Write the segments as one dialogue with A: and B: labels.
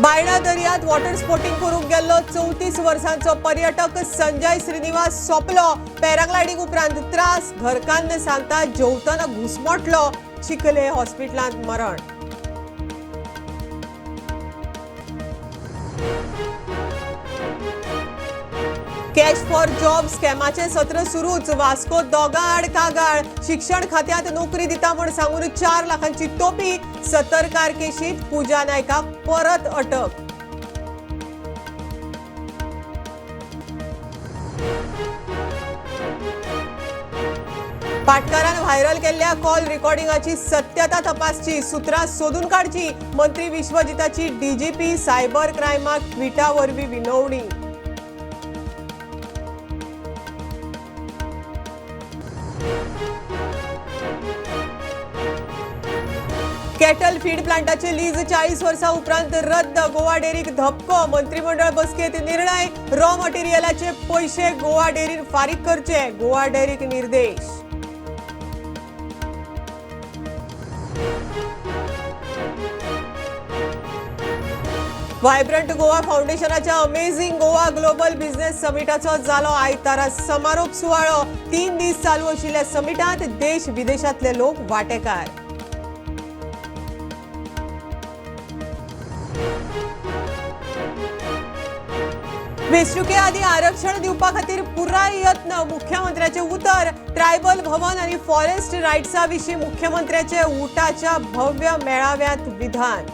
A: बायणा दर्यांत water sporting करूंक गेल्लो 34 वर्सांचो पर्यटक संजय श्रीनिवास सोंपलो. पॅराग्लायडींग उपरांत त्रास, घरकान्न सांगता जेवतना घुसमटलो. चिखले हॉस्पिटलांत मरण. कॅश फॉर जॉब स्कॅमाचें सत्र सुरूच. वास्को दोगां आड कागाळ. शिक्षण खात्यांत नोकरी दिता म्हूण सांगून 4 लाखांची तोपी. सतरकार केशीत पूजा नायकाक परत अटक. पाटकारान व्हायरल केल्ल्या कॉल रेकॉर्डिंगाची सत्यता तपासची, सुत्रां सोदून काडची. मंत्री विश्वजिताची डीजीपी सायबर क्रायमाक ट्विटा वरवीं विनवणी. कॅटल फीड प्लांटाचे लीज 40 वर्सां उपरांत रद्द. गोवा डेअरीक धपको. मंत्रिमंडळ बसकेत निर्णय. रॉ मटेरियलाचे पैशे गोवा डेअरीन फारीक करचे, गोवा डेअरीक निर्देश. व्हायब्रंट गोवा फाउंडेशनाच्या अमेझिंग गोवा ग्लोबल बिझनेस समिटाचो जालो आयतारा समारोप सुवाळो. 3 दीस चालू आशिल्ल्या समिटांत देश विदेशांतले लोक वांटेकार. वेंचणुके आदीं आरक्षण दिवपा खातीर पुराय यत्न, मुख्यमंत्र्याचे उतर. ट्रायबल भवन आनी फॉरेस्ट रायट्सा विशीं मुख्यमंत्र्याचे उटाच्या भव्य मेळाव्यांत विधान.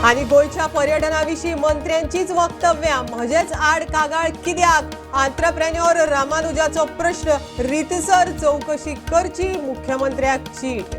A: आनी गोंयच्या पर्यटना विशीं मंत्र्यांचीच वक्तव्यां. म्हजेच आड कागाळ कित्याक? आंत्रप्रेन्योर रामानुजाचो प्रश्न. रितसर चवकशी करची, मुख्यमंत्र्याक चीट.